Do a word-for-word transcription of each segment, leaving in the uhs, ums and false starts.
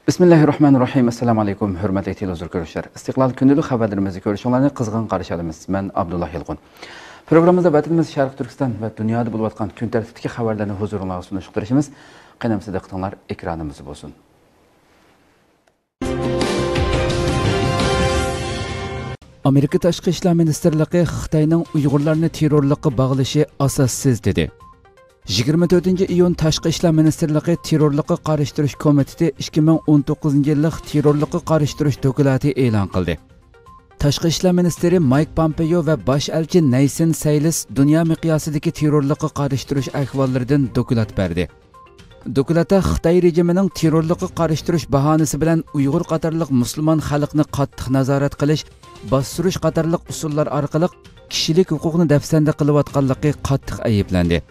بىسمىللاھىررەھمانىررەھىم. ئەسسالامۇ ئەلەيكۇم، ھۆرمەتلىك تېلېۋىزور كۆرۈشلەر. ئىستىقلال كۈندىلىك خەۋەرلىرىمىزنى كۆرۈشۈڭلارنى قىزغىن قارشى ئالىمىز. مەن ئابدۇللا يالقۇن. پروگراممىمىزدا ۋەتىنىمىز شەرقىي تۈركىستان ۋە دۇنيادا بولۇۋاتقان كۈن تەرتىپتىكى خەۋەرلەرنى ھۇزۇرۇڭلارغا سۇنۇشقا تىرىشىمىز. قېنى ئەمىسە دىققىتىڭلار ئېكرانىمىزدا بولسۇن. ئامېرىكا تاشقى ئىشلار مىنىستىرلىقى خىتاينىڭ ئۇيغۇرلارنى تېررورلۇققا باغلىشى ئاساسسىز دېدى. يىگىرمە تۆتىنچى ئىيۇن تاشقى ئىشلار مىنىستىرلىقى تېررورلۇققا قارشى تۇرۇش كومىتېتى ئىككى مىڭ ئون توققۇزىنچى يىللىق تېررورلۇققا قارشى تۇرۇش دوكلاتى ئېلان قىلدى. تاشقى ئىشلار مىنىستىرى مايك پامپېيو ۋە باش ئەلچى نەيسىن سەيلىس دۇنيا مىقياسىدىكى تېررورلۇققا قارشى تۇرۇش ئەھۋاللىرىدىن دوكلات بەردى. دوكلاتتا خىتاي رېجىمىنىڭ تېررورلۇققا قارشى تۇرۇش باھانىسى بىلەن ئۇيغۇر قاتارلىق مۇسۇلمان خەلقنى قاتتىق نازارەت قىلىش، باستۇرۇش قاتارلىق ئۇسۇللار ئارقىلىق كىشىلىك ھوقۇقنى دەپسەندە قىلىۋاتقانلىقى قاتتىق ئەيىبلەندى.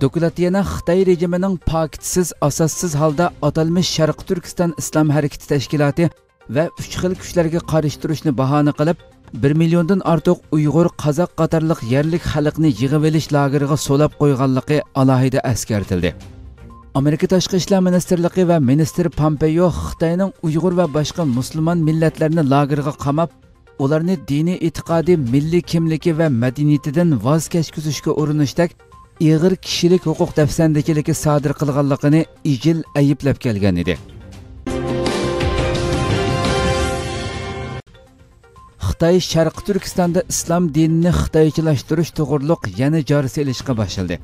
دوكلاتتا يەنە خىتاي رېجىمىنىڭ پاكىتسىز، ئاساسسىز ھالدا ئاتالمىش شەرقىي تۈركىستان ئىسلام ھەرىكىتى تەشكىلاتى ۋە ئۈچ خىل كۈچلەرگە قارشى تۇرۇشنى باھانە قىلىپ، بىر مىليوندىن ئارتۇق ئۇيغۇر، قازاق قاتارلىق يەرلىك خەلقنى يىغىۋېلىش لاگېرىغا سولاپ قويغانلىقى ئالاھىدە ئەسكەرتىلدى. ئامېرىكا تاشقى ئىشلار مىنىستىرلىقى ۋە مىنىستىر پامپېيو خىتاينىڭ ئۇيغۇر ۋە باشقا مۇسۇلمان مىللەتلەرنى لاگېرغا قاماپ، ئۇلارنى دىنىي ئېتىقادى، مىللىي كىملىكى ۋە مەدەنىيىتىدىن ۋاز كەچكۈزۈشكە ئۇرۇنۇشتەك ئېغىر كىشىلىك ھوقۇق دەپسەندىچىلىكى سادىر قىلغانلىقىنى ئىجىل ئەيىبلەپ كەلگەن ئىدى. خىتاي شەرقىي تۈركىستاندا ئىسلام دىنىنى خىتايچىلاشتۇرۇش توغرۇلۇق يەنە جار سېلىشقا باشلىدى.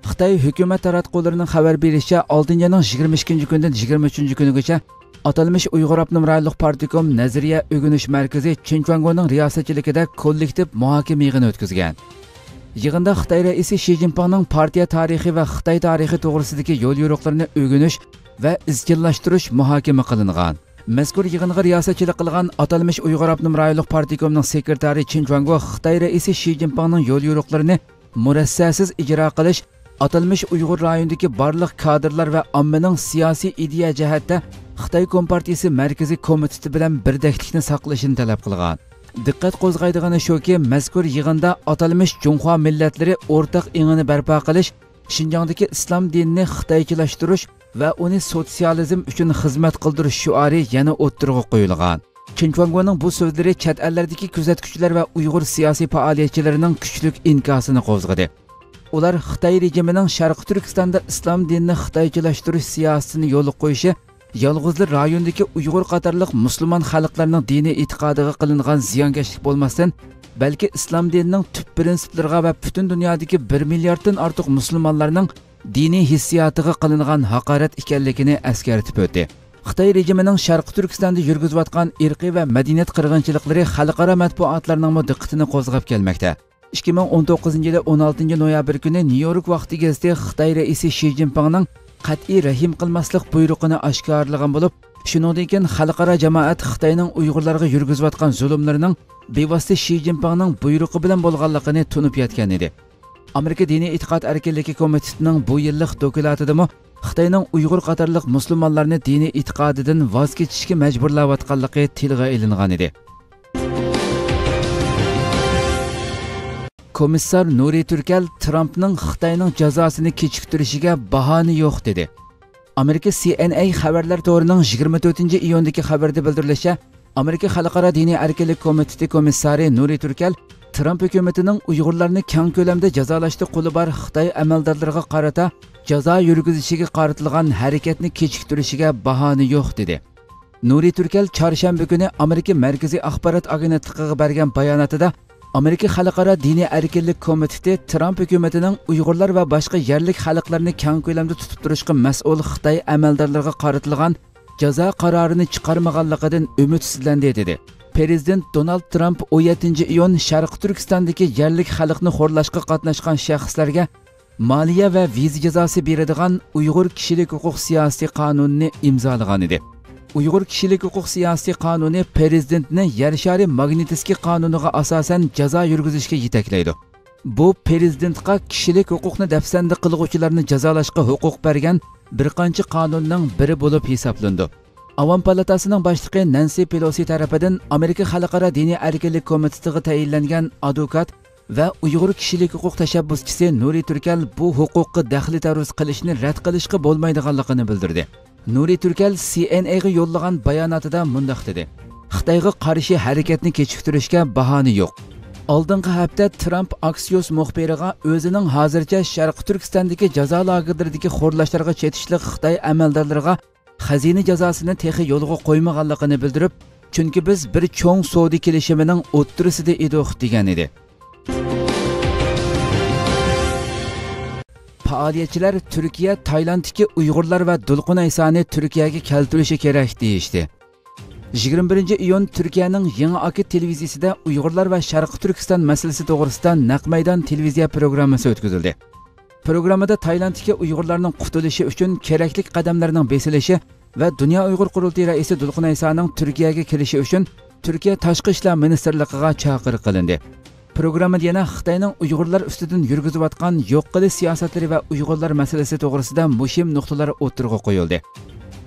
خىتاي ھۆكۈمەت تاراتقۇلىرىنىڭ خەۋەر بېرىشىچە، ئالتىنچى ئاينىڭ يىگىرمە ئىككىنچى كۈنىدىن يىگىرمە ئۈچىنچى كۈنىگىچە ئاتالمىش ئۇيغۇر ئاپتونوم رايونلۇق پارتكوم نەزەرىيە ئۆگىنىش مەركىزى چېن چۈەنگونىڭ رىياسەتچىلىكىدە كوللېكتىپ مۇھاكىمە يىغىنى ئۆتكۈزگەن. يىغىندا خىتاي رەئىسى شى جىنپىڭنىڭ پارتىيە تارىخى ۋە خىتاي تارىخى توغرىسىدىكى يوليورۇقلىرىنى ئۆگىنىش ۋە ئىزچىللاشتۇرۇش مۇھاكىمە قىلىنغان. مەزكۇر يىغىنغا رىياسەتچىلىك قىلغان ئاتالمىش ئۇيغۇر ئاپتونوم رايونلۇق پارتكومنىڭ سېكرېتارى چېن چۈەنگو خىتاي رەئىسى شى جىنپىڭنىڭ يوليورۇقلىرىنى مۇرەسسەسىز ئىجرا قىلىش، ئاتالمىش ئۇيغۇر رايونىدىكى بارلىق كادىرلار ۋە ئاممىنىڭ سىياسىي ئىدىيە جەھەتتە خىتاي كومپارتىيىسى مەركىزىي كومىتېتى بىلەن بىردەكلىكنى ساقلىشىنى تەلەپ قىلغان. دىققەت قوزغايدىغىنى شۇكى، مەزكۇر يىغىندا ئاتالمىش جۇڭخۇا مىللەتلىرى ئورتاق ئېڭىنى بەرپا قىلىش، شىنجاڭدىكى ئىسلام دىنىنى خىتايچىلاشتۇرۇش ۋە ئۇنى سوتسىيالىزم ئۈچۈن خىزمەت قىلدۇرۇش شوئارى يەنە ئوتتۇرىغا قويۇلغان. چېن چۈەنگونىڭ بۇ سۆزلىرى چەت ئەللەردىكى كۆزەتكۈچىلەر ۋە ئۇيغۇر سىياسىي پائالىيەتچىلىرىنىڭ كۈچلۈك ئىنكاسىنى قوزغىدى. ئۇلار خىتاي رېجىمىنىڭ شەرقىي تۈركىستاندا ئىسلام دىنىنى خىتايچىلاشتۇرۇش سىياسىتىنى يولغا قويۇشى يالغۇزلا رايوندىكى ئۇيغۇر قاتارلىق مۇسۇلمان خەلقلەرنىڭ دىنىي ئېتىقادىغا قىلىنغان زىيانكەشلىك بولماستىن، بەلكى ئىسلام دىنىنىڭ تۈپ پىرىنسىپلىرىغا ۋە پۈتۈن دۇنيادىكى بىر مىلياردتىن ئارتۇق مۇسۇلمانلارنىڭ دىنىي ھېسسىياتىغا قىلىنغان ھاقارەت ئىكەنلىكىنى ئەسكەرتىپ ئۆتتى. خىتاي رېجىمىنىڭ شەرقىي تۈركىستاندا يۈرگۈزۈۋاتقان ئىرقىي ۋە مەدەنىيەت قىرغىنچىلىقلىرى خەلقئارا مەتبۇئاتلارنىڭمۇ دىققىتىنى قوزغاپ كەلمەكتە. ئىككى مىڭ ئون توققۇزىنچى يىلى ئون ئالتىنچى نويابىر كۈنى نيۇ يورك ۋاقتى گېزىتى خىتاي رەئىسى شى جىنپىڭنىڭ قەتئىي رەھىم قىلماسلىق بۇيرۇقىنى ئاشكارىلىغان بولۇپ، شۇنىڭدىن كېيىن خەلقئارا جامائەت خىتاينىڭ ئۇيغۇرلارغا يۈرگۈزۈۋاتقان زۇلۇملىرىنىڭ بىۋاسىتە شى جىنپىڭنىڭ بۇيرۇقى بىلەن بولغانلىقىنى تونۇپ يەتكەن ئىدى. ئامېرىكا دىنىي ئېتىقاد ئەركىنلىكى كومىتېتىنىڭ بۇ يىللىق دوكلاتىدىمۇ خىتاينىڭ ئۇيغۇر قاتارلىق مۇسۇلمانلارنى دىنىي ئېتىقادىدىن ۋاز كېچىشكە مەجبۇرلاۋاتقانلىقى تىلغا ئېلىنغان ئىدى. كومىسسار نۇرى تۈركەل ترامپنىڭ خىتاينىڭ جازاسىنى كېچىكتۈرۈشىگە باھانە يوق، دېدى. ئامېرىكا سى ئېن ئەي خەۋەرلەر تورىنىڭ يىگىرمە تۆتىنچى ئىيۇندىكى خەۋىرىدە بىلدۈرۈلۈشىچە، ئامېرىكا خەلقئارا دىنىي ئەركىنلىك كومىتېتى كومىسسارى نۇرى تۈركەل ترامپ ھۆكۈمىتىنىڭ ئۇيغۇرلارنى كەڭ كۆلەمدە جازالاشتا قولى بار خىتاي ئەمەلدارلىرىغا قارىتا جازا يۈرگۈزۈشىگە قارىتىلغان ھەرىكەتنى كېچىكتۈرۈشىگە باھانە يوق، دېدى. نۇرى تۈركەل چارشەنبە كۈنى ئامېرىكا مەركىزىي ئاخبارات ئاگېنتلىقىغا بەرگەن باياناتىدا، ئامېرىكا خەلقئارا دىنىي ئەركىنلىك كومىتېتى ترامپ ھۆكۈمىتىنىڭ ئۇيغۇرلار ۋە باشقا يەرلىك خەلقلەرنى كەڭ كۆلەمدە تۇتۇپ تۇرۇشقا مەسئۇل خىتاي ئەمەلدارلىرىغا قارىتىلغان جازا قارارىنى چىقارمىغانلىقىدىن ئۈمىدسىزلەندى، دېدى. پىرېزىدېنت دونالد ترامپ ئون يەتتىنچى ئىيۇن شەرقىي تۈركىستاندىكى يەرلىك خەلقنى خورلاشقا قاتناشقان شەخسلەرگە مالىيە ۋە ۋىزا جازاسى بېرىدىغان ئۇيغۇر كىشىلىك ھوقۇق سىياسىتى قانۇنىنى ئىمزالىغانىدى. ئۇيغۇر كىشىلىك ھوقۇق سىياسىتى قانۇنى پىرېزىدېنتنى يەر شارى ماگنىتسكىي قانۇنىغا ئاساسەن جازا يۈرگۈزۈشكە يېتەكلەيدۇ. بۇ پىرېزىدېنتقا كىشىلىك ھوقۇقنى دەپسەندە قىلغۇچىلارنى جازالاشقا ھوقۇق بەرگەن بىر قانچە قانۇننىڭ بىرى بولۇپ ھېسابلىنىدۇ. ئاۋام پالاتاسىنىڭ باشلىقى نەنسى پېلوسى تەرىپىدىن ئامېرىكا خەلقئارا دىنىي ئەركىنلىك كومىتېتىغا تەيىنلەنگەن ئادۋوكات ۋە ئۇيغۇر كىشىلىك ھوقۇق تەشەببۇسچىسى نۇرى تۈركەل بۇ ھوقۇققا دەخلى تەرۇز قىلىشنى رەت قىلىشقا بولمايدىغانلىقىنى بىلدۈردى. نۇرى تۈركەل سى ئېن ئېغا يوللىغان باياناتىدا مۇنداق دېدى: خىتايغا قارشى ھەرىكەتنى كېچىكتۈرۈشكە باھانە يوق. ئالدىنقى ھەپتە ترامپ ئاكسىيوس مۇخبىرىغا ئۆزىنىڭ ھازىرچە شەرقىي تۈركىستاندىكى جازا لاگېرلىرىدىكى خورلاشلارغا چېتىشلىق خىتاي ئەمەلدارلىرىغا خەزىنە جازاسىنى تېخى يولغا قويمىغانلىقىنى بىلدۈرۈپ، چۈنكى بىز بىر چوڭ سودا كېلىشىمىنىڭ ئوتتۇرىسىدا ئىدۇق، دېگەن ئىدى. پائالىيەتچىلەر تۈركىيە تايلاندتىكى ئۇيغۇرلار ۋە دولقۇن ئەيسانى تۈركىيەگە كەلتۈرۈشى كېرەك، دېيىشتى. يىگىرمە بىرىنچى ئىيۇن تۈركىيەنىڭ يېڭى ئاكا تېلېۋىزىيىسىدە ئۇيغۇرلار ۋە شەرقىي تۈركىستان مەسىلىسى توغرىسىدا نەق مەيدان تېلېۋىزىيە پروگراممىسى ئۆتكۈزۈلدى. پروگراممىدا تايلاندتىكى ئۇيغۇرلارنىڭ قۇتۇلۇشى ئۈچۈن كېرەكلىك قەدەملەرنىڭ بېسىلىشى ۋە دۇنيا ئۇيغۇر قۇرۇلتىيى رەئىسى دولقۇن ئەيسانىڭ تۈركىيەگە كېلىشى ئۈچۈن تۈركىيە تاشقى ئىشلار مىنىستىرلىقىغا چاقىرىق قىلىندى. پروگراممىدا يەنە خىتاينىڭ ئۇيغۇرلار ئۈستىدىن يۈرگۈزۈۋاتقان يوق قىلىش سىياسەتلىرى ۋە ئۇيغۇرلار مەسىلىسى توغرىسىدا مۇھىم نۇقتىلار ئوتتۇرىغا قويۇلدى.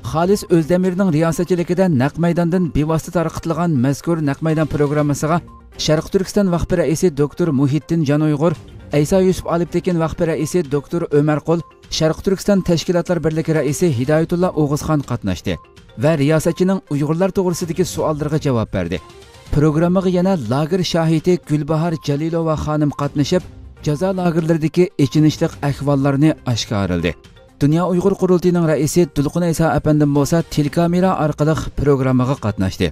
خالىس ئۆزدەمىرنىڭ رىياسەتچىلىكىدە نەق مەيداندىن بىۋاسىتە تارقىتىلغان مەزكۇر نەق مەيدان پروگراممىسىغا شەرقىي تۈركىستان ۋەخپى رەئىسى دوكتور مۇھىتدىن جان ئۇيغۇر، ئەيسا يۈسۈپ ئالپتېكىن ۋەخپى رەئىسى دوكتور ئۆمەرقۇل، شەرقىي تۈركىستان تەشكىلاتلار بىرلىكى رەئىسى ھىدايەتۇللا ئوغۇزخان قاتناشتى ۋە رىياسەتچىنىڭ ئۇيغۇرلار توغرىسىدىكى سوئاللىرىغا جاۋاب بەردى. پروگراممىغا يەنە لاگېر شاھىتى گۈلباھار جەلىلوۋا خانىم قاتنىشىپ، جازا لاگېرلىرىدىكى ئېچىنىشلىق ئەھۋاللارنى ئاشكارىلىدى. دۇنيا ئۇيغۇر قۇرۇلتىيىنىڭ رەئىسى دولقۇن ئەيسا ئەپەندىم بولسا تېلېكامېرا ئارقىلىق پروگراممىغا قاتناشتى.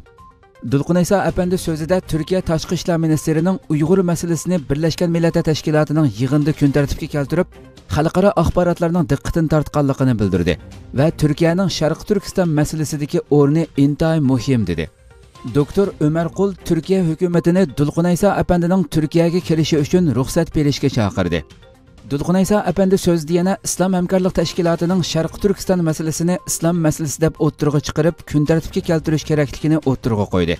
دولقۇن ئەيسا ئەپەندى سۆزىدە تۈركىيە تاشقى ئىشلار مىنىستىرىنىڭ ئۇيغۇر مەسىلىسىنى بىرلەشكەن مىللەتلەر تەشكىلاتىنىڭ يىغىنىدا كۈن تەرتىپكە كەلتۈرۈپ، خەلقئارا ئاخباراتلارنىڭ دىققىتىنى تارتقانلىقىنى بىلدۈردى ۋە تۈركىيەنىڭ شەرقىي تۈركىستان مەسىلىسىدىكى ئورنى ئىنتايىن مۇھىم، دېدى. دوكتور ئۆمەرقۇل تۈركىيە ھۆكۈمىتىنى دولقۇن ئەيسا ئەپەندىنىڭ تۈركىيەگە كېلىشى ئۈچۈن رۇخسەت بېرىشكە چاقىردى. دولقۇن ئەيسا ئەپەندى سۆزىدە يەنە ئىسلام ھەمكارلىق تەشكىلاتىنىڭ شەرقىي تۈركىستان مەسىلىسىنى ئىسلام مەسىلىسى دەپ ئوتتۇرىغا چىقىرىپ، كۈن تەرتىپكە كەلتۈرۈش كېرەكلىكىنى ئوتتۇرىغا قويدى.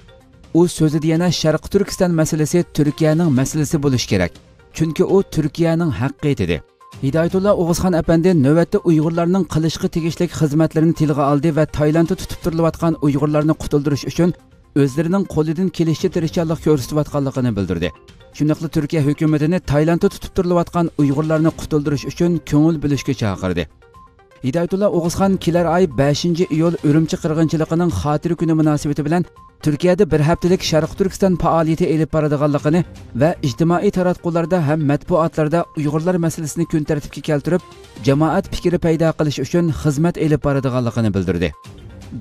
ئۇ سۆزىدە يەنە شەرقىي تۈركىستان مەسىلىسى تۈركىيەنىڭ مەسىلىسى بولۇشى كېرەك، چۈنكى ئۇ تۈركىيەنىڭ ھەققى، دېدى. ھىدايەتۇللا ئوغۇزخان ئەپەندى نۆۋەتتە ئۇيغۇرلارنىڭ قىلىشقا تېگىشلىك خىزمەتلىرىنى تىلغا ئالدى ۋە تايلاندتا تۇتۇپ تۇرۇلۇۋاتقان ئۇيغۇرلارنى قۇتۇلدۇرۇش ئۈچۈن ئۆزلىرىنىڭ قولىدىن كېلىشىچە تىرىشچانلىق كۆرسىتىۋاتقانلىقىنى بىلدۈردى. شۇنداقلا تۈركىيە ھۆكۈمىتىنى تايلاندتا تۇتۇپ تۇرۇلۇۋاتقان ئۇيغۇرلارنى قۇتۇلدۇرۇش ئۈچۈن كۆڭۈل بۆلۈشكە چاقىردى. ھىدايەتۇللا ئوغۇزخان كېلەر ئاي بەشىنچى ئىيۇل ئۈرۈمچى قىرغىنچىلىقىنىڭ خاتىرە كۈنى مۇناسىۋىتى بىلەن تۈركىيەدە بىر ھەپتىلىك شەرقىي تۈركىستان پائالىيىتى ئېلىپ بارىدىغانلىقىنى ۋە ئىجتىمائىي تاراتقۇلاردا ھەم مەتبۇئاتلاردا ئۇيغۇرلار مەسىلىسىنى كۈن تەرتىپكە كەلتۈرۈپ، جامائەت پىكرى پەيدا قىلىش ئۈچۈن خىزمەت ئېلىپ بارىدىغانلىقىنى بىلدۈردى.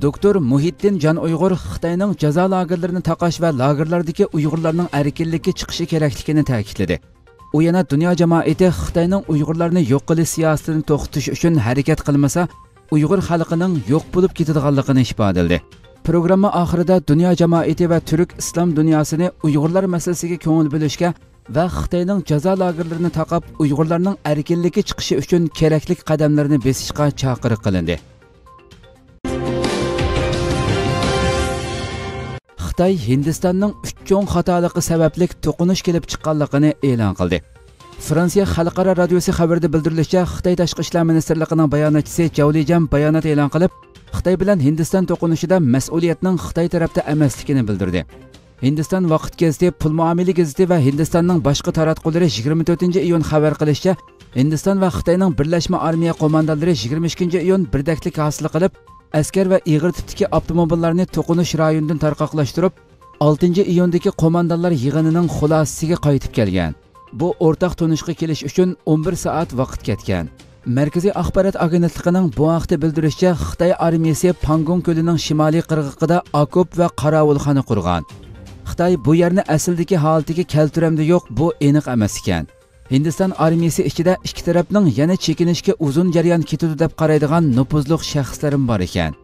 دوكتور مۇھىتدىن جان ئۇيغۇر خىتاينىڭ جازا لاگېرلىرىنى تاقاش ۋە لاگېرلاردىكى ئۇيغۇرلارنىڭ ئەركىنلىككە چىقىشى كېرەكلىكىنى تەكىتلىدى. ئۇ يەنە دۇنيا جامائىتى خىتاينىڭ ئۇيغۇرلارنى يوق قىلىش سىياسىتىنى توختىتىش ئۈچۈن ھەرىكەت قىلمىسا، ئۇيغۇر خەلقىنىڭ يوق بولۇپ كېتىدىغانلىقىنى ئىپادىلىدى. پروگرامما ئاخىرىدا دۇنيا جامائىتى ۋە تۈرك ئىسلام دۇنياسىنى ئۇيغۇرلار مەسىلىسىگە كۆڭۈل بۆلۈشكە ۋە خىتاينىڭ جازا لاگېرلىرىنى تاقاپ، ئۇيغۇرلارنىڭ ئەركىنلىككە چىقىشى ئۈچۈن كېرەكلىك قەدەملەرنى بېسىشقا چاقىرىق قىلىندى. خىتاي ھىندىستاننىڭ ئۈچ چوڭ خاتالىقى سەۋەبلىك توقۇنۇش كېلىپ چىققانلىقىنى ئېلان قىلدى. فرانسىيە خەلقئارا رادىيوسى خەۋىرىدە بىلدۈرۈلۈشىچە، خىتاي تاشقى ئىشلار مىنىستىرلىقىنىڭ باياناتچىسى جاۋ لىجيەن بايانات ئېلان قىلىپ، خىتاي بىلەن ھىندىستان توقۇنۇشىدا مەسئۇلىيەتنىڭ خىتاي تەرەپتە ئەمەسلىكىنى بىلدۈردى. ھىندىستان ۋاقىت گېزىتى، پۇل مۇئامىلە گېزىتى ۋە ھىندىستاننىڭ باشقا تاراتقۇلىرى يىگىرمە تۆتىنچى ئىيۇن خەۋەر قىلىشىچە، ھىندىستان ۋە خىتاينىڭ بىرلەشمە ئارمىيە قوماندانلىرى يىگىرمە ئىككىنچى ئىيۇن بىردەكلىك ھاسىل قىلىپ، ئەسكەر ۋە ئېغىر تىپتىكى ئاپتوموبىللارنى توقۇنۇش رايونىدىن تارقاقلاشتۇرۇپ، ئالتىنچى ئىيۇندىكى قوماندانلار يىغىنىنىڭ خۇلاسىسىگە قايتىپ كەلگەن. بۇ ئورتاق تونۇشقا كېلىش ئۈچۈن ئون بىر سائەت ۋاقىت كەتكەن. مەركىزىي ئاخبارات ئاگېنتلىقىنىڭ بۇ ھەقتە بىلدۈرۈشىچە، خىتاي ئارمىيىسى پاڭگوڭ كۆلىنىڭ شىمالىي قىرغىقىدا ئاكوپ ۋە قاراۋۇلخانا قۇرغان. خىتاي بۇ يەرنى ئەسلىدىكى ھالىتىگە كەلتۈرەمدۇ يوق، بۇ ئېنىق ئەمەس ئىكەن. ھىندىستان ئارمىيىسى ئىچىدە ئىككى تەرەپنىڭ يەنە چېكىنىشكە ئۇزۇن جەريان كېتىدۇ دەپ قارايدىغان نوپۇزلۇق شەخسلەرمۇ بار ئىكەن.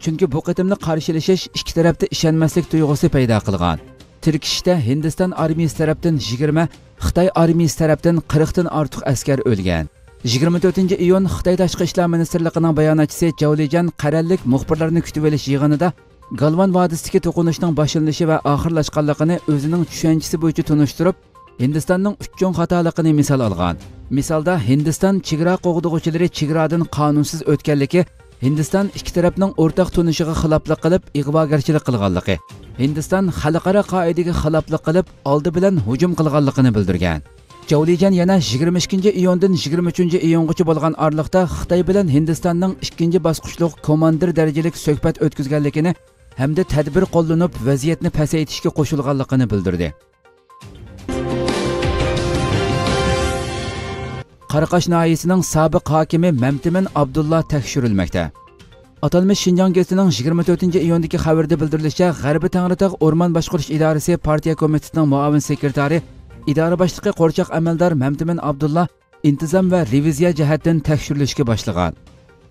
چۈنكى بۇ قېتىملىق قارشىلىشىش ئىككى تەرەپتە ئىشەنمەسلىك تۇيغۇسى پەيدا قىلغان. تىركىشىشتە ھىندىستان ئارمىيىسى تەرەپتىن يىگىرمە، خىتاي ئارمىيىسى تەرەپتىن قىرىقتىن ئارتۇق ئەسكەر ئۆلگەن. يىگىرمە تۆتىنچى ئىيۇن خىتاي تاشقى ئىشلار مىنىستىرلىقىنىڭ باياناتچىسى جاۋ لىجيەن قەرەللىك مۇخبىرلارنى كۈتۈۋېلىش يىغىنىدا گالۋان ۋادىسىدىكى توقۇنۇشنىڭ باشلىنىشى ۋە ئاخىرلاشقانلىقىنى ئۆزىنىڭ چۈشەنچىسى بويىچە تونۇشتۇرۇپ، ھىندىستاننىڭ ئۈچ چوڭ خاتالىقىنى مىسال ئالغان. مىسالدا، ھىندىستان چېگرا قوغدىغۇچىلىرى چېگرادىن قانۇنسىز ئۆتكەنلىكى، ھىندىستان ئىككى تەرەپنىڭ ئورتاق تونۇشىغا خىلاپلىق قىلىپ، ئىغۋاگەرچىلىك قىلغانلىقى، ھىندىستان خەلقئارا قائىدىگە خىلاپلىق قىلىپ، ئالدى بىلەن ھۇجۇم قىلغانلىقىنى بىلدۈرگەن. جاۋ لىجيەن يەنە يىگىرمە ئىككىنچى ئىيۇندىن يىگىرمە ئۈچىنچى ئىيۇنغىچە بولغان ئارىلىقتا خىتاي بىلەن ھىندىستاننىڭ ئىككىنچى باسقۇچلۇق كوماندىر دەرىجىلىك سۆھبەت ئۆتكۈزگەنلىكىنى ھەمدە تەدبىر قوللىنىپ ۋەزىيەتنى پەسەيتىشكە قوشۇلغانلىقىنى بىلدۈردى. قاراقاش ناھىيەسىنىڭ سابىق ھاكىمى مەمتىمىن ئابدۇللا تەكشۈرۈلمەكتە. ئاتالمىش شىنجاڭ گېزىتىنىڭ يىگىرمە تۆتىنچى ئىيۇندىكى خەۋىرىدە بىلدۈرۈلۈشىچە، غەربىي تەڭرىتاغ ئورمان باشقۇرۇش ئىدارىسى پارتىيە كومىتېتىنىڭ مۇئاۋىن سېكرېتارى، ئىدارە باشلىقى قورچاق ئەمەلدار مەمتىمىن ئابدۇللا ئىنتىزام ۋە رېۋىزىيە جەھەتتىن تەكشۈرۈلۈشكە باشلىغان.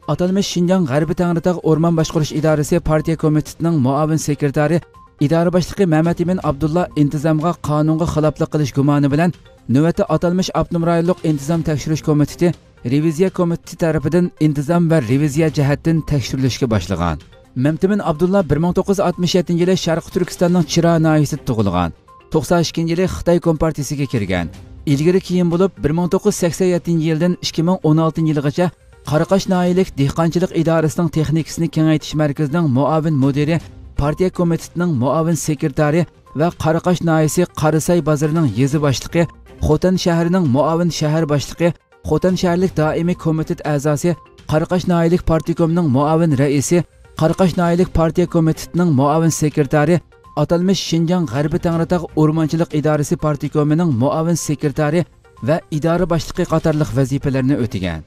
ئاتالمىش شىنجاڭ غەربىي تەڭرىتاغ ئورمان باشقۇرۇش ئىدارىسى پارتىيە كومىتېتىنىڭ مۇئاۋىن سېكرېتارى، ئىدارە باشلىقى مەمەتئىمىن ئابدۇللا ئىنتىزامغا قانۇنغا خىلاپلىق قىلىش گۇمانى بىلەن نۆۋەتتە ئاتالمىش ئاپتونوم رايونلۇق ئىنتىزام تەكشۈرۈش كومىتېتى رېۋىزىيە كومىتېتى تەرىپىدىن ئىنتىزام ۋە رېۋىزىيە جەھەتتىن تەكشۈرۈلۈشكە باشلىغان. مەمتىمىن ئابدۇللا بىر مىڭ توققۇز يۈز ئاتمىش يەتتىنچى يىلى شەرقىي تۈركىستاننىڭ چىرا ناھىيەسىدە تۇغۇلغان. توقسان ئىككىنچى يىلى خىتاي كومپارتىيىسىگە كىرگەن. ئىلگىرى كېيىن بولۇپ، بىر مىڭ توققۇز يۈز سەكسەن يەتتىنچى يىلدىن ئىككى مىڭ ئون ئالتىنچى يىلىغىچە قاراقاش ناھىيەلىك دېھقانچىلىق ئىدارىسىنىڭ تېخنىكىسىنى كېڭەيتىش مەركىزىنىڭ مۇئاۋىن مۇدىرى، پارتىيە كومىتېتىنىڭ مۇئاۋىن سېكرېتارى ۋە قاراقاش ناھىيەسى قاراساي بازىرىنىڭ يېزا باشلىقى، خوتەن شەھىرىنىڭ مۇئاۋىن شەھەر باشلىقى، خوتەن شەھەرلىك دائىمىي كومىتېت ئەزاسى، قاراقاش ناھىيەلىك پارتكومنىڭ مۇئاۋىن رەئىسى، قاراقاش ناھىيەلىك پارتىيە كومىتېتىنىڭ مۇئاۋىن سېكرېتارى، ئاتالمىش شىنجاڭ غەربىي تەڭرىتاغ ئورمانچىلىق ئىدارىسى پارتكومىنىڭ مۇئاۋىن سېكرېتارى ۋە ئىدارە باشلىقى قاتارلىق ۋەزىپىلەرنى ئۆتىگەن.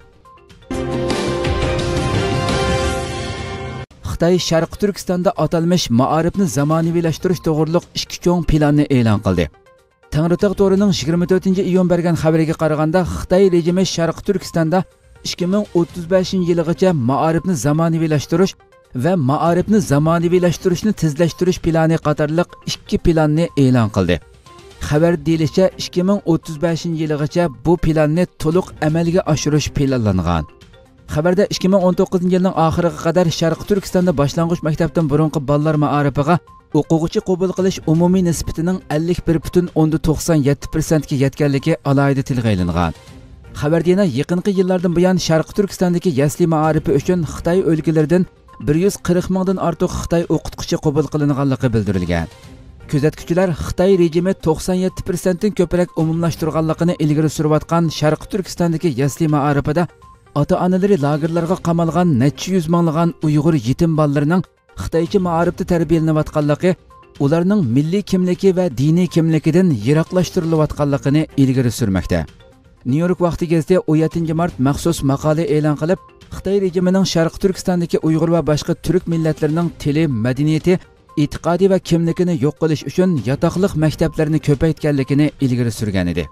خىتاي شەرقىي تۈركىستاندا ئاتالمىش مائارىپنى زامانىۋىلاشتۇرۇش توغرۇلۇق ئىككى چوڭ پىلاننى ئېلان قىلدى. تەڭرىتاغ تورىنىڭ يىگىرمە تۆتىنچى ئىيۇن بەرگەن خەۋىرىگە قارىغاندا، خىتاي رېجىمى شەرقىي تۈركىستاندا ئىككى مىڭ ئوتتۇز بەشىنچى يىلىغىچە مائارىپنى زامانىۋىلاشتۇرۇش ۋە مائارىپنى زامانىۋىلاشتۇرۇشنى تېزلەشتۈرۈش پىلانى قاتارلىق ئىككى پىلاننى ئېلان قىلدى. خەۋەردە دېيىلىشىچە، ئىككى مىڭ ئوتتۇز بەشىنچى يىلىغىچە بۇ پىلاننى تولۇق ئەمەلگە ئاشۇرۇش پىلانلانغان. خەۋەردە ئىككى مىڭ ئون توققۇزىنچى يىلنىڭ ئاخىرىغا قەدەر شەرقىي تۈركىستاندا باشلانغۇچ مەكتەپتىن بۇرۇنقى بالىلار مائارىپىغا ئوقۇغۇچى قوبۇل قىلىش ئومۇمىي نىسبىتىنىڭ ئەللىك بىر پۈتۈن ئوندىن توقسان يەتتە پىرسەنتكە يەتكەنلىكى ئالاھىدە تىلغا ئېلىنغان. خەۋەردە يەنە يېقىنقى يىللاردىن بۇيان شەرقىي تۈركىستاندىكى يەسلى مائارىپى ئۈچۈن خىتاي ئۆلكىلىرىدىن بىر يۈز قىرىق مىڭدىن ئارتۇق خىتاي ئوقۇتقۇچى قوبۇل قىلىنغانلىقى بىلدۈرۈلگەن. كۆزەتكۈچىلەر خىتاي رېجىمى توقسان يەتتە پىرسەنتتىن كۆپرەك ئومۇملاشتۇرغانلىقىنى ئىلگىرى سۈرۈۋاتقان شەرقىي تۈركىستاندىكى يەسلى مائارىپىدا ئاتا-ئانىلىرى لاگېرلارغا قامالغان نەچچە يۈز مىڭلىغان ئۇيغۇر يېتىم بالىلىرىنىڭ خىتايچە مائارىپتا تەربىيەلىنىۋاتقانلىقى، ئۇلارنىڭ مىللىي كىملىكى ۋە دىنىي كىملىكىدىن يىراقلاشتۇرۇلۇۋاتقانلىقىنى ئىلگىرى سۈرمەكتە. نيۇ يورك ۋاقتى گېزىتى ئون يەتتىنچى مارت مەخسۇس ماقالە ئېلان قىلىپ، خىتاي رېجىمىنىڭ شەرقىي تۈركىستاندىكى ئۇيغۇر ۋە باشقا تۈرك مىللەتلىرىنىڭ تىلى، مەدەنىيىتى، ئېتىقادى ۋە كىملىكىنى يوق قىلىش ئۈچۈن ياتاقلىق مەكتەپلەرنى كۆپەيتكەنلىكىنى ئىلگىرى سۈرگەنىدى.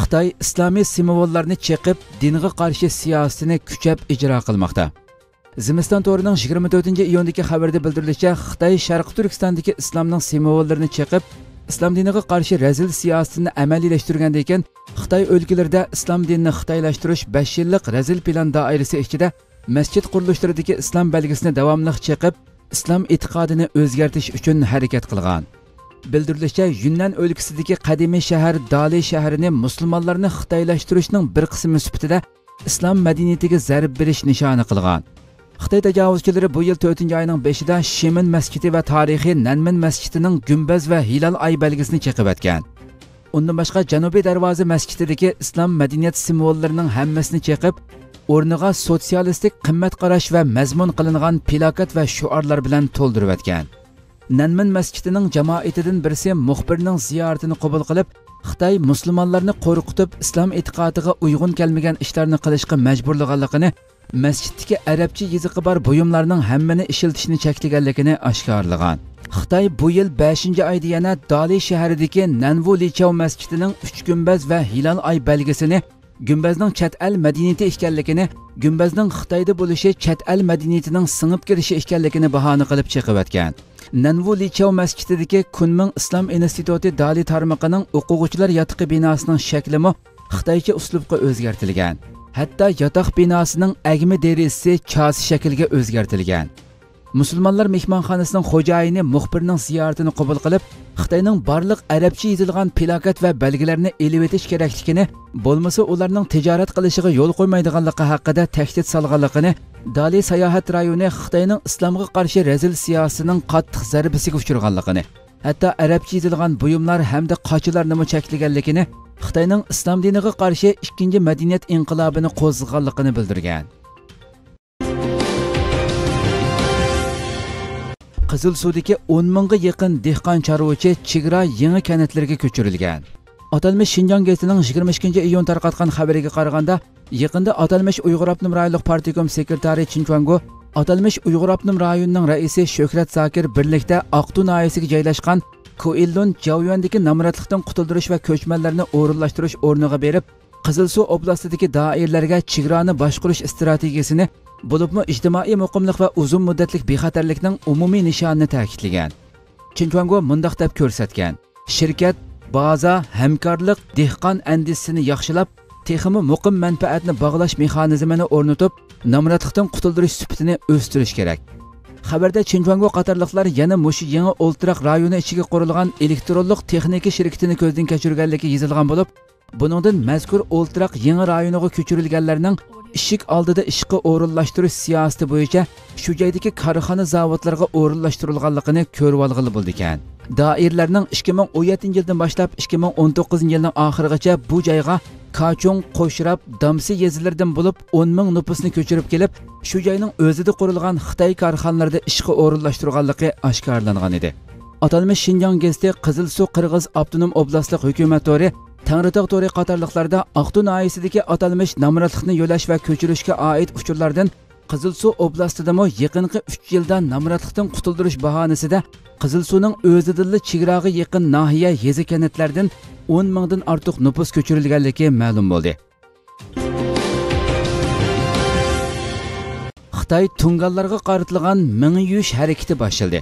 خىتاي ئىسلامىي سىمۋوللارنى چېقىپ، دىنغا قارشى سىياسىتىنى كۈچەپ ئىجرا قىلماقتا. زىمىستان تورىنىڭ يىگىرمە تۆتىنچى ئىيۇندىكى خەۋىرىدە بىلدۈرۈلۈشىچە، خىتاي شەرقىي تۈركىستاندىكى ئىسلامنىڭ سىمۋوللىرىنى چېقىپ، ئىسلام دىنىغا قارشى رەزىل سىياسىتىنى ئەمەلىيلەشتۈرگەندىن كېيىن، خىتاي ئۆلكىلىرىدە ئىسلام دىنىنى خىتايلاشتۇرۇش بەش يىللىق رەزىل پىلان دائىرىسى ئىچىدە مەسچىت قۇرۇلۇشلىرىدىكى ئىسلام بەلگىسىنى داۋاملىق چېقىپ، ئىسلام ئېتىقادىنى ئۆزگەرتىش ئۈچۈن ھەرىكەت قىلغان. بىلدۈرۈلۈشىچە، يۈننەن ئۆلكىسىدىكى قەدىمىي شەھەر دالى شەھىرىنى مۇسۇلمانلارنى خىتايلاشتۇرۇشنىڭ بىر قىسمى سۈپىتىدە ئىسلام مەدەنىيىتىگە زەربە بېرىش نىشانى قىلغان. خىتاي تاجاۋۇزچىلىرى بۇ يىل تۆتىنچى ئاينىڭ بېشىدا شىمىن مەسچىتى ۋە تارىخىي نەنمىن مەسچىتىنىڭ گۈمبەز ۋە ھىلال ئاي بەلگىسىنى چېقىۋەتكەن. ئۇندىن باشقا، جەنۇبىي دەرۋازا مەسچىتىدىكى ئىسلام مەدەنىيەت سىمۋوللىرىنىڭ ھەممىسىنى چېقىپ، ئورنىغا سوتسىيالىستىك قىممەت قاراش ۋە مەزمۇن قىلىنغان پىلاكات ۋە شوئارلار بىلەن تولدۇرۇۋەتكەن. نەنمىن مەسچىتىنىڭ جامائىتىدىن بىرسى مۇخبىرنىڭ زىيارىتىنى قوبۇل قىلىپ، خىتاي مۇسۇلمانلارنى قورقۇتۇپ، ئىسلام ئېتىقادىغا ئۇيغۇن كەلمىگەن ئىشلارنى قىلىشقا مەجبۇرلىغانلىقىنى، مەسچىتتىكى ئەرەبچە يېزىقى بار بۇيۇملارنىڭ ھەممىنى ئىشلىتىشنى چەكلىگەنلىكىنى ئاشكارىلىغان. خىتاي بۇ يىل بەشىنچى ئايدا يەنە دالى شەھىرىدىكى نەنۋۇ لىچياۋ مەسچىتىنىڭ ئۈچ گۈمبەز ۋە ھىلال ئاي بەلگىسىنى گۈمبەزنىڭ چەت ئەل مەدەنىيىتى ئىكەنلىكىنى، گۈمبەزنىڭ خىتايدا بولۇشى چەت ئەل مەدەنىيىتىنىڭ سىڭىپ كىرىشى ئىكەنلىكىنى باھانە قىلىپ چېقىۋەتكەن. نەنۋۇ لىچياۋ مەسچىتىدىكى كۇنمىڭ ئىسلام ئىنستىتۇتى دالى تارمىقىنىڭ ئوقۇغۇچىلار ياتىقى بىناسىنىڭ شەكلىمۇ خىتايچە ئۇسلۇبقا ئۆزگەرتىلگەن. ھەتتا ياتاق بىناسىنىڭ ئەگمە دېرىزىسى چاسا شەكلىگە ئۆزگەرتىلگەن. مۇسۇلمانلار مېھمانخانىسىنىڭ خوجايىنى مۇخبىرنىڭ زىيارىتىنى قوبۇل قىلىپ، خىتاينىڭ بارلىق ئەرەبچە يېزىلغان پىلاكەت ۋە بەلگىلەرنى ئېلىۋېتىش كېرەكلىكىنى، بولمىسا ئۇلارنىڭ تىجارەت قىلىشىغا يول قويمايدىغانلىقى ھەققىدە تەھدىت سالغانلىقىنى، دالى ساياھەت رايونى خىتاينىڭ ئىسلامغا قارشى رەزىل سىياسىتىنىڭ قاتتىق زەربىسىگە ئۇچرىغانلىقىنى، ھەتتا ئەرەبچە يېزىلغان بۇيۇملار ھەمدە قاچىلارنىمۇ چەكلىگەنلىكىنى، خىتاينىڭ ئىسلام دىنىغا قارشى ئىككىنچى مەدەنىيەت ئىنقىلابىنى قوزغىغانلىقىنى بىلدۈرگەن. قىزىلسۇدىكى ئون مىڭغا يېقىن دېھقان چارۋىچى چېگرا يېڭى كەنتلىرىگە كۆچۈرۈلگەن. ئاتالمىش شىنجاڭ گېزىتىنىڭ يىگىرمە ئىككىنچى ئىيۇن تارقاتقان خەۋىرىگە قارىغاندا، يېقىندا ئاتالمىش ئۇيغۇر ئاپتونوم رايونلۇق پارتكوم سېكرېتارى چىن چۇەنگو ئاتالمىش ئۇيغۇر ئاپتونوم رايونىنىڭ رەئىسى شۆھرەت زاكىر بىرلىكتە ئاقتۇ ناھىيەسىگە جايلاشقان كوئىللۇن جياۋيۈەندىكى نامراتلىقتىن قۇتۇلدۇرۇش ۋە كۆچمەنلەرنى ئورۇنلاشتۇرۇش ئورنىغا بېرىپ، قىزىلسۇ ئوبلاستىدىكى دائىرىلەرگە چېگرانى باشقۇرۇش ئىستراتېگىيىسىنى، بولۇپمۇ ئىجتىمائىي مۇقىملىق ۋە ئۇزۇن مۇددەتلىك بىخەتەرلىكنىڭ ئومۇمىي نىشانىنى تەكىتلىگەن. چىن چۇەنگو مۇنداق دەپ كۆرسەتكەن: شىركەت، بازا، ھەمكارلىق، دېھقان ئەندىزىسىنى ياخشىلاپ، تېخىمۇ مۇقىم مەنپەئەتنى باغلاش مېخانىزمىنى ئورنىتىپ، نامراتلىقتىن قۇتۇلدۇرۇش سۈپىتىنى ئۆستۈرۈش كېرەك. خەۋەردە چىن چۇەنگو قاتارلىقلار يەنە مۇشۇ يېڭى ئولتۇراق رايونى ئىچىگە قۇرۇلغان ئېلېكترونلۇق تېخنىكا شىركىتىنى كۆزدىن كەچۈرگەنلىكى يېزىلغان بولۇپ، بۇنىڭدىن مەزكۇر ئولتۇراق يېڭى رايونىغا كۆچۈرۈلگەنلەرنىڭ ئىشىك ئالدىدا ئىشقا ئورۇنلاشتۇرۇش سىياسىتى بويىچە شۇ جايدىكى كارخانا زاۋۇتلىرىغا ئورۇنلاشتۇرۇلغانلىقىنى كۆرۈۋالغىلى بولىدىكەن. دائىرىلەرنىڭ ئىككى مىڭ ئون يەتتىنچى يىلدىن باشلاپ ئىككى مىڭ ئون توققۇزىنچى يىلنىڭ ئاخىرىغىچە بۇ جايغا كاچۇڭ، قوشراپ، دامسى يېزىلىرىدىن بولۇپ ئون مىڭ نوپۇسنى كۆچۈرۈپ كېلىپ، شۇ جاينىڭ ئۆزىدە قۇرۇلغان خىتاي كارخانىلىرىدا ئىشقا ئورۇنلاشتۇرغانلىقى ئاشكارىلانغان ئىدى. ئاتالمىش شىنجاڭ گېزىتى، قىزىلسۇ قىرغىز ئاپتونوم ئوبلاستلىق ھۆكۈمەت تورى، تەڭرىتاغ تورى قاتارلىقلاردا ئاقتۇ ناھىيەسىدىكى ئاتالمىش نامراتلىقنى يۆلەش ۋە كۆچۈرۈشكە ئائىت ئۇچۇرلاردىن قىزىلسۇ ئوبلاستىدىمۇ يېقىنقى ئۈچ يىلدا نامراتلىقتىن قۇتۇلدۇرۇش باھانىسىدە قىزىلسۇنىڭ ئۆزىدىنلا چېگراغا يېقىن ناھىيە، يېزا، كەنتلەردىن ئون مىڭدىن ئارتۇق نوپۇس كۆچۈرۈلگەنلىكى مەلۇم بولدى. خىتاي تۇڭگانلارغا قارىتىلغان مېڭە يۇيۇش ھەرىكىتى باشلىدى.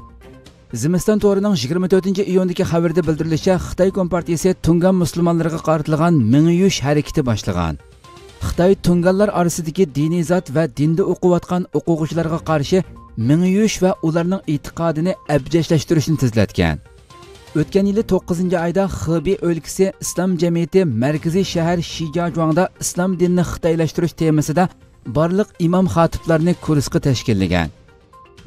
زىمىستان تورىنىڭ يىگىرمە تۆتىنچى ئىيۇندىكى خەۋىرىدە بىلدۈرۈلۈشىچە، خىتاي كومپارتىيىسى تۇڭگان مۇسۇلمانلىرىغا قارىتىلغان مېڭە يۇيۇش ھەرىكىتى باشلىغان. خىتاي تۇڭگانلار ئارىسىدىكى دىنىي زات ۋە دىندا ئوقۇۋاتقان ئوقۇغۇچىلارغا قارشى مېڭە يۇيۇش ۋە ئۇلارنىڭ ئېتىقادىنى ئەبجەشلەشتۈرۈشنى تېزلەتكەن. ئۆتكەن يىلى توققۇزىنچى ئايدا خېبېي ئۆلكىسى ئىسلام جەمئىيىتى مەركىزىي شەھەر شىجياجۇاڭدا ئىسلام دىنىنى خىتايلاشتۇرۇش تېمىسىدا بارلىق ئىمام خاتىپلارنى كۇرسقا تەشكىللىگەن.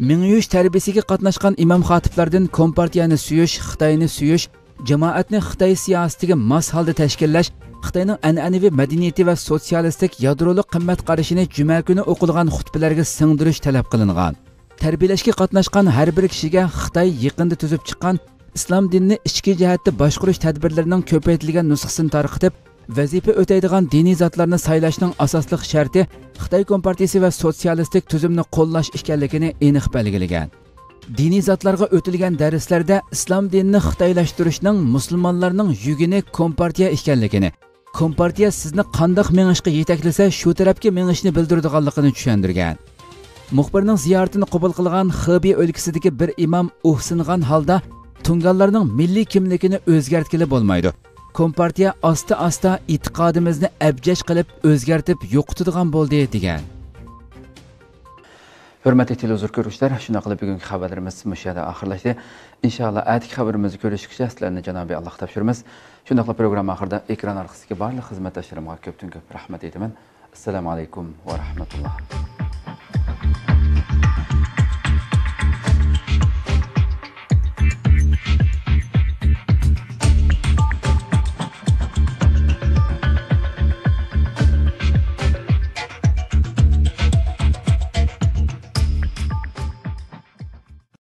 مېڭە يۇيۇش تەربىيىسىگە قاتناشقان ئىمام خاتىپلاردىن كومپارتىيەنى سۆيۈش، خىتاينى سۆيۈش، جامائەتنى خىتاي سىياسىتىگە ماس ھالدا تەشكىللەش، خىتاينىڭ ئەنئەنىۋى مەدەنىيىتى ۋە سوتسىيالىستىك يادرولۇق قىممەت قارىشىنى جۈمە كۈنى ئوقۇلغان خۇتبىلەرگە سىڭدۈرۈش تەلەپ قىلىنغان. تەربىيەلەشكە قاتناشقان ھەر بىر كىشىگە خىتاي يېقىندا تۈزۈپ چىققان ئىسلام دىنىنى ئىچكى جەھەتتە باشقۇرۇش تەدبىرلىرىنىڭ كۆپەيتىلگەن نۇسخىسىنى تارقىتىپ، ۋەزىپە ئۆتەيدىغان دىنىي زاتلارنى سايلاشنىڭ ئاساسلىق شەرتى خىتاي كومپارتىيىسى ۋە سوتسىيالىستىك تۈزۈمنى قوللاش ئىكەنلىكىنى ئېنىق بەلگىلىگەن. دىنىي زاتلارغا ئۆتۈلگەن دەرسلەردە ئىسلام دىنىنى خىتايلاشتۇرۇشنىڭ مۇسۇلمانلارنىڭ يۈگىنى كومپارتىيە ئىكەنلىكىنى، كومپارتىيە سىزنى قانداق مېڭىشقا يېتەكلىسە، شۇ تەرەپكە مېڭىشنى بىلدۈرىدىغانلىقىنى چۈشەندۈرگەن. مۇخبىرنىڭ زىيارىتىنى قوبۇل قىلغان خېبېي ئۆلكىسىدىكى بىر ئىمام ئۇھسىنغان ھالدا، تۇڭگانلارنىڭ مىللىي كىملىكىنى ئۆزگەرتكىلى بولمايدۇ. كومپارتىيە ئاستا-ئاستا ئېتىقادىمىزنى ئەبجەش قىلىپ، ئۆزگەرتىپ يوقىتىدىغان بولدى، دېگەن. ھۆرمەتلىك تېلېۋىزور كۆرگۈچىلەر، شۇنداق قىلىپ بۈگۈنكى خەۋەرلىرىمىز مۇشۇ يەردە ئاخىرلاشتى. ئىنشائاللا، ئەتىكى خەۋىرىمىزدە كۆرۈشكىچە سىلەرنى جانابى ئاللاھقا تاپشۇرىمىز. شۇنداقلا پروگرامما ئاخىرىدا ئېكران ئارقىسىدىكى بارلىق خىزمەتداشلىرىمغا كۆپتىن كۆپ رەھمەت ئېيتىمەن. ئەسسالامۇ ئەلەيكۇم ۋە رەھمەتۇللا.